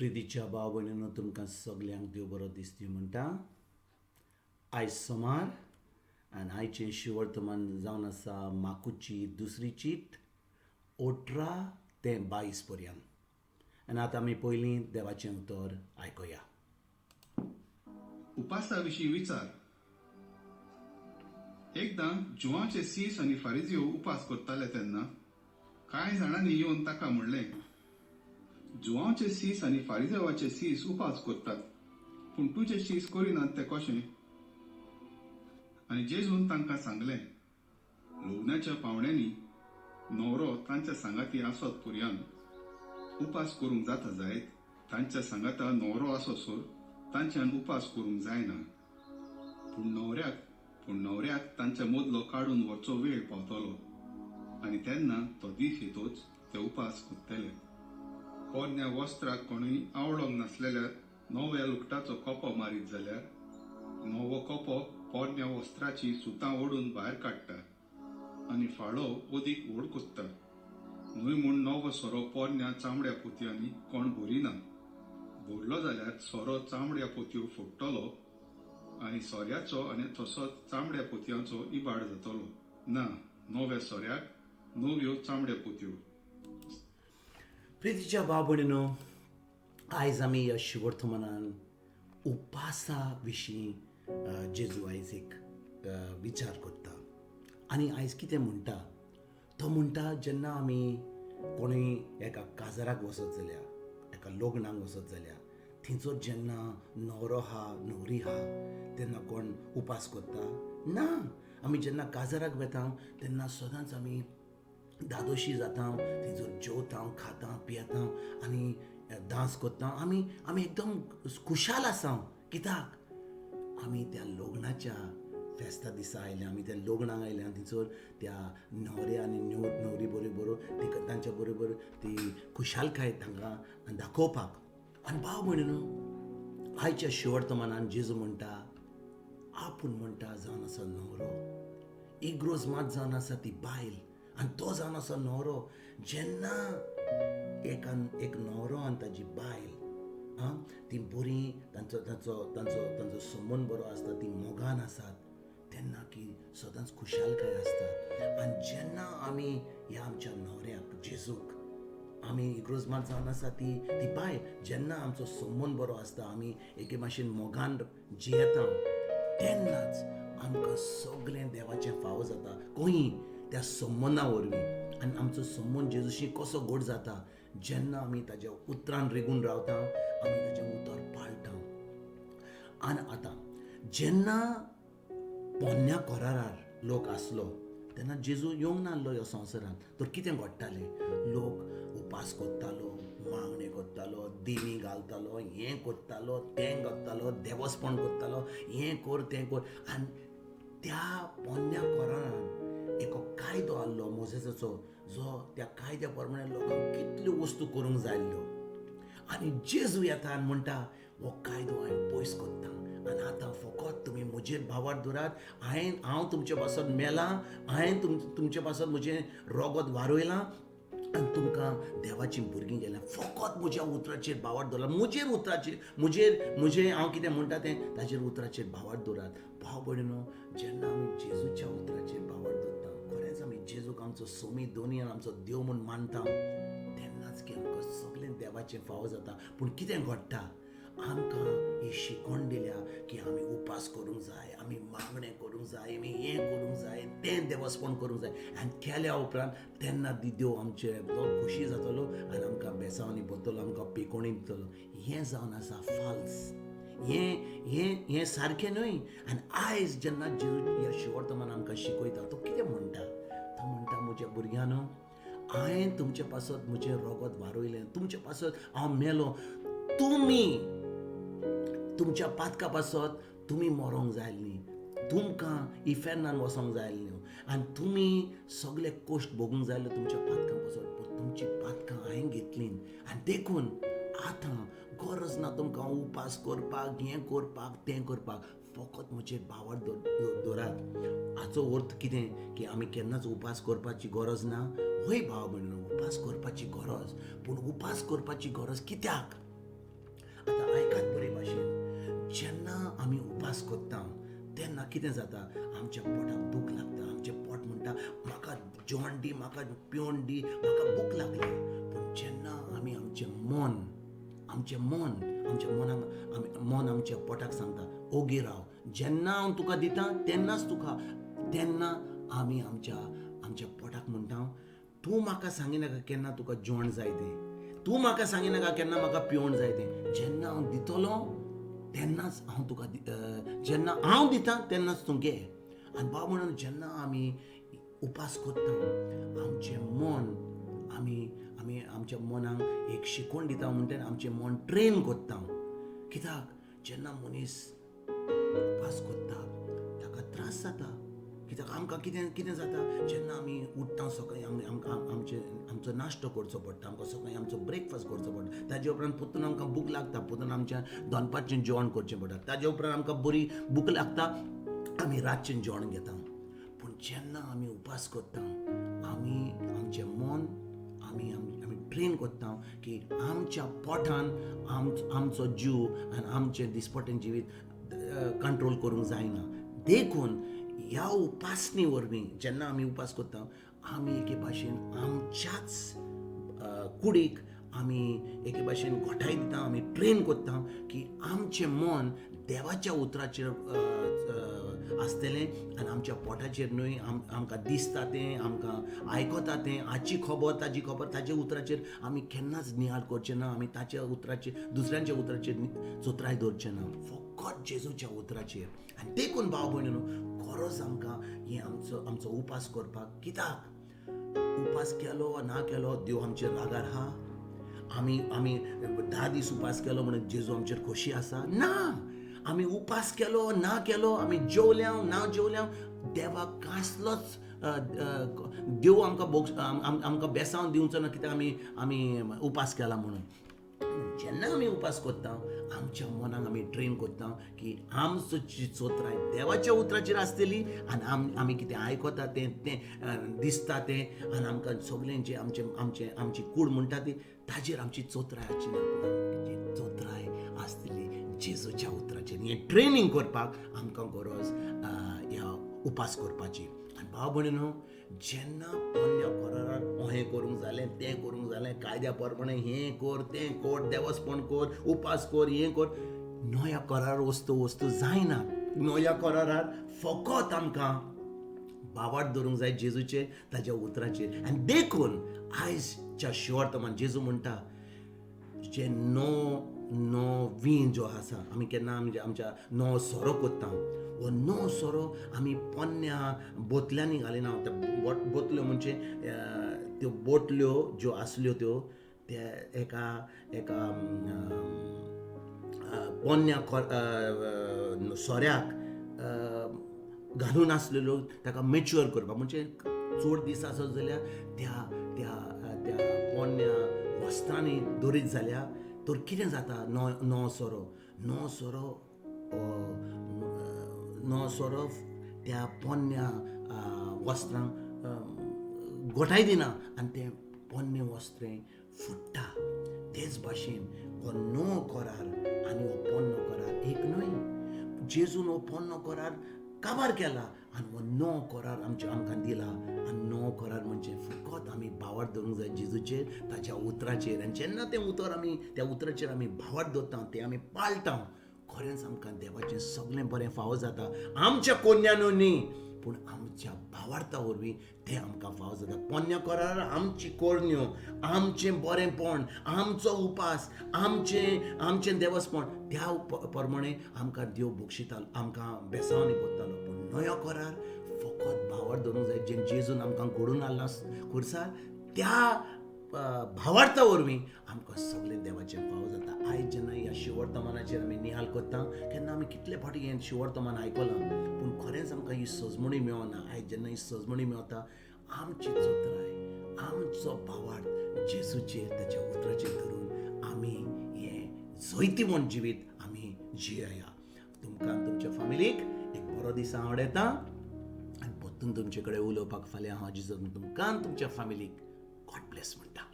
प्रितीच्या भाव भयणीनो, तुमकां सगल्यांक देव बरो दिसती म्हणटा. आयज सोमार आनी आयचें शिवर्तमान जावन आसा माकुची दुसरी चीट 18 ते 22 पर्यंत. आनी आतां आमी पयलीं देवाचें उतर आयकुया. उपासा विशीं विचार. एकदां जुवांचे सीस आनी फारिजियो उपास करताले तेन्ना कांय जाणांनी येवन ताका म्हणलें, जुवांचे सीस आनी फारिजेवाचे सीस उपास करतात, पूण तुजे शीस करिनात ते कशें? आनी जेजून तांकां सांगलें, लग्नाच्या पावण्यांनी न्हवरो तांच्या सांगाती आसत पर्यंत उपास करूंक जाता जायत? तांच्या सांगाता न्हवरो आसोसर तांच्यान उपास करूंक जायना. पूण न्हवऱ्याक तांच्या मदलो काडून व्हरचो वेळ पावतलो आनी तेन्ना तो दीस येतोच ते उपास करतले. पोरण्या वस्त्राक कोणूय आवडोंक नासलेल्या नव्या लुगटाचो कपो मारीत जाल्यार नवो कपो पोरण्या वस्त्राची सुतां ओडून भायर काडटा आनी फाळो अदीक व्हड कोत्ता. न्हय म्हूण नवो सोरो पोरण्या चामड्या पोतयांनी कोण भरिना. भरलो जाल्यार सोरो चामड्या पोतयो फोडटलो आनी सोऱ्याचो आनी तसोच चामड्या पोतयांचो इबाड जातलो. ना, नव्या सोऱ्याक नव्यो चामड्या पोतयो. प्रितीच्या भाव भयणीनो, आयज आमी ह्या शिवर्तमानान उपासा विशीं जेजू आयज एक विचार करता. आनी आयज कितें म्हणटा तो म्हणटा, जेन्ना आमी कोणूय एका काजाराक वचत जाल्यार, एका लग्नाक वचत जाल्यार, थंयसर जेन्ना न्हवरो आहा, न्हवरी आहा, तेन्ना कोण उपास करता ना. आमी जेन्ना काजाराक वेता तेन्ना सदांच आमी धादोशी जाता, थंयसर जेवता, खाता, पियेता आनी डांस करता. आमी आमी एकदम खुशाल आसा. कित्याक? आमी त्या लग्नाच्या फेस्ता दिसा आयल्या, आमी त्या लग्नाक आयल्या. थंयसर त्या न्हवऱ्या आनी न्हवरी बरोबर ती तांच्या बरोबर ती खुशालकाय तांकां दाखोवपाक. आनी भाव भयणीनो, आयच्या शिवर्तमानान जेजू म्हणटा, आपूण म्हणटा जावन आसा न्हवरो, इग्रोज मात जावन आसा ती बायल आनी तो जावन आसा न्हवरो. जेन्ना एक न्हवरो आनी ताजी बायल आं ती बरी, तांचो तांचो तांचो तांचो संबंद बरो आसता, ती मोगान आसात, तेन्ना की सदांच खुशालकाय आसता. आनी जेन्ना आमी ह्या आमच्या न्हवऱ्याक जेजूक, आमी इग्रोज मात जावन आसा ती ती बायल, जेन्ना आमचो संबंद बरो आसता, आमी एके भाशेन मोगान जियेता, तेन्नाच आमकां सगळें देवाचें फावो जाता खंय त्या संबंदा वरवीं. आनी आमचो संबंद जेजूशी कसो गोड जाता? जेन्ना आमी ताज्या उतरान रिगून रावता, आमी ताजें उतर पाळटा. आनी आतां जेन्ना पोन्न्या करारार लोक आसलो तेन्ना जेजू येवंक नासलो ह्या संवसारांत, तर कितें घडटालें? लोक उपास करतालो, मागणें करतालो, दिमी घालतालो, हें करतालो, तें करतालो, देवस्पण करतालो, हें कर तें कर. आनी त्या पोन्न्या करारान एक कायदो आहलो मोजेसाचो, जो त्या कायद्या प्रमाणे लोकांक कितल्यो वस्तू करूंक जाय आसल्यो. आनी जेजू येता आनी म्हणटा, हो कायदो हांवें पयस करता आनी आतां फकत तुमी म्हजेर भावार्थ दवरात. हांव तुमचे पासत मेलां, हांवें तुमचे पासत म्हजें रोगत वारयलां आनी तुमकां देवाचीं भुरगीं गेल्या. फकत म्हज्या उतराचेर भावार्थ दवरात, म्हजेर उतराचेर, म्हजेर म्हजें हांव कितें म्हणटा तें ताजेर उतराचेर भावार्थ दवरात. भाव भयणीनो, जेन्ना आमी जेजूच्या उतराचेर भावार्थ दवरता, खरेंच आमी जेजूक आमचो सोमी दोनी आनी आमचो देव म्हूण मानता, तेन्नाच की आमकां सगळें देवाचें फावो जाता. पूण कितें घडटा? आमकां ही शिकवण दिल्या की आमी उपास करूंक जाय, आमी मागणें करूंक जाय, आमी हें करूंक जाय, तें देवस्पण करूंक जाय आनी केल्या उपरांत तेन्ना दी देव आमचे तो खोशी जातलो आनी आमकां बेसांवांनी भरतलो, आमकां पिकोणी दितलो. हें जावन आसा फाल्स, हें हें हें सारकें न्हय. आनी आयज जेन्ना जेजू ह्या शिवर्तमान आमकां शिकयता, तो कितें म्हणटा? तो म्हणटा, म्हज्या भुरग्यांनो, हांवें तुमचे पासत म्हजें रोगत वारयलें, तुमचे पासत हांव मेलो. तुमी तुमच्या पातका पासत तुमी मरोंक जाय न्ही, तुमकां इफेर्नान वचोंक जाय न्हू आनी तुमी सगळे कश्ट भोगूंक जाय तुमच्या पातकां पासत. पूण तुमची पातकां हांवें घेतलीं आनी देखून आतां गरज ना तुमकां उपास करपाक, हें करपाक, तें करपाक. फकत म्हजेर भावार्थ दवरात. हाचो अर्थ कितें? की आमी केन्नाच उपास करपाची गरज ना? हय भाव भयणीनो, उपास करपाची गरज. पूण उपास करपाची गरज कित्याक? आतां आयकात बरे भाशेन, जेन्ना आमी उपास करता तेन्ना कितें जाता, आमच्या पोटाक दूख लागता. आमचें पोट म्हणटा म्हाका जेवण दी, म्हाका पिवण दी, म्हाका भूक लागली. पूण जेन्ना आमी आमचें मन, आमचें मन, आमच्या मनाक, मन आमच्या पोटाक सांगता ओगी राव, जेन्ना हांव तुका दिता तेन्नाच तुका, तेन्ना आमी आमच्या आमच्या पोटाक म्हणटा तूं म्हाका सांगिनाका केन्ना तुका जेवण जाय तें, तूं म्हाका सांगिनाका केन्ना म्हाका पिवण जाय तें. जेन्ना हांव दितलो तेन्नाच हांव तुका, जेन्ना हांव दिता तेन्नाच तूं घे. आनी बाबा म्हणून जेन्ना आमी उपास करता आमचें मन, आमी आमी आमच्या मनाक एक शिकवण दिता म्हणटा, आमचें मन ट्रेन करता. कित्याक जेन्ना मनीस उपास करता ताका त्रास जाता. कित्याक आमकां कितें कितें जाता, जेन्ना आमी उठ्ठा सकाळीं आमकां आमचे आमचो नाश्तो करचो पडटा, आमकां सकाळीं आमचो ब्रेकफास्ट करचो पडटा, ताजे उपरांत परतून आमकां भूक लागता, परतून आमच्या दनपारचें जेवण करचें पडटा, ताजे उपरांत आमकां बरी भूक लागता, आमी रातचें जेवण घेता. पूण जेन्ना आमी उपास करता आमी आमचें मन आमी आमी ट्रेन करता की आमच्या पोटान आमचो जीव आनी आमचें दिसपटें जिवीत कंट्रोल करूंक जायना. देखून ह्या उपासनी वरवीं जेन्ना आमी उपास करता आमी एके भाशेन आमच्याच कुडीक आमी एके भाशेन घटाय दिता, आमी ट्रेन करता की आमचें मन देवाच्या उतराचेर आसतलें आनी आमच्या पोटाचेर न्हय. आमकां दिसता तें, आमकां आयकता तें, हाची खबर ताची खबर, ताच्या उतराचेर आमी केन्नाच नियाळ करचें ना. आमी ताच्या उतराचेर, दुसऱ्यांच्या उतराचेर चोत्राय दवरचें ना, फकत जेजूच्या उतराचेर. आनी देखून भाव भयणीनो, गरज आमकां हें आमचो आमचो उपास करपाक. कित्याक उपास केलो वा ना केलो देव आमचेर रागार आहा? आमी आमी 10 दीस उपास केलो म्हणून जेजू आमचेर खोशी आसा? ना. आमी उपास केलो ना केलो, आमी जेवल्या ना जेवल्या, देवाक कसलोच देव आमकां आमकां बेसांव दिवचो ना कित्याक आमी आमी उपास केला म्हणून. जेन्ना आमी उपास करता आमच्या मनाक आमी ट्रेन करता की आमचो चोत्राय देवाच्या उतराचेर आसतली आनी आमी कितें आयकता तें तें दिसता तें आनी आमकां सगळें जें आमचें आमचें आमची कूड म्हणटा ती ताजेर आमची चोत्राय आसची ना, पूण चोत्राय आसतली जेजूच्या उतराचेर. हें ट्रेनींग करपाक आमकां गरज ह्या उपास करपाची. आनी भाव भयणीनो, जेन्ना पोन्न्या करारान हें करूंक जालें तें करूंक जालें, कायद्या प्रमाणे हें कर तें कर, देवस्पण कर, उपास कर, हें कर, नव्या करार वस्तू वस्तू जायना. नव्या करारार फकत आमकां बावाट धरूंक जाय जेजूचेर, ताज्या उतराचेर. आनी देखून आयजच्या शिवर्तमान जेजू म्हणटा जे नो वीण जो आसा, आमी केन्ना आमच्या नवो सोरो करता, हो नवो सोरो आमी पोन्न्या बोतल्यांनी घालिना. त्या बोतल्यो म्हणजे त्यो बोटल्यो ज्यो आसल्यो त्यो त्या एका एका पोन्न्या सोऱ्याक घालून आसलेल्यो, ताका मेच्युअर करपाक म्हणजे चड दीस आसत जाल्यार त्या त्या त्या पोन्न्या वस्त्रांनी दवरीत जाल्यार तर कितें जाता, नवो सोरो नवो सोरो नवो सोरो त्या पोन्न्या वस्त्रांक गोठाय दिना आनी तें पोन्नें वस्त्रें फुट्टा. तेच भाशेन हो नवो करार आनी हो पोन्नो करार एक न्हय. जेजून हो पोन्नो करार काबार केला आनी हो नवो करार आमच्या आमकां दिला. आनी नवो करार म्हणजे फकत आमी भावार्थ धरूंक जाय जेजूचेर, ताच्या उतराचेर. आनी जेन्ना तें उतर आमी त्या उतराचेर आमी भावार्थ दवरता, तें आमी पाळटा, खरेंच आमकां देवाचें सगळें बरें फावो जाता. आमच्या कोन्यानू न्ही, पूण आमच्या भावार्था वरवीं तें आमकां फावो जाता. पोन्न्या करार आमची कोरण्यो, आमचें बरेंपण, आमचो उपास, आमचें आमचें देवस्पण, त्या प्रमाणे आमकां देव बक्षितालो, आमकां बेसांवांनी पडटालो. पूण नव्या करार फकत भावार्थ धरूंक जाय, जें जेजून आमकां घडोवन हाडलां खुर्सार, त्या भावार्था वरवीं आमकां सगळें देवाचें फावो जाता. आयज जेन्ना ह्या शिवर्तमानाचेर आमी निहाल करता, केन्ना आमी कितले फावटी हें शिवर्तमान आयकलां, पूण खरेंच आमकां ही सजमणी मेळना. आयज जेन्ना ही सजमणी मेळता, आमची चतुराय, आमचो भावार्थ जेजूचेर, ताच्या उतराचेर धरून आमी हें जैतिवंत जिवीत आमी जियेया. तुमकां तुमच्या फामिलीक एक बरो दीस हांव आवडयता आनी परतून तुमचे कडेन उलोवपाक फाल्यां हांव जेजू तुमकां तुमच्या फामिलीक गॉड ब्लेस म्हणटा.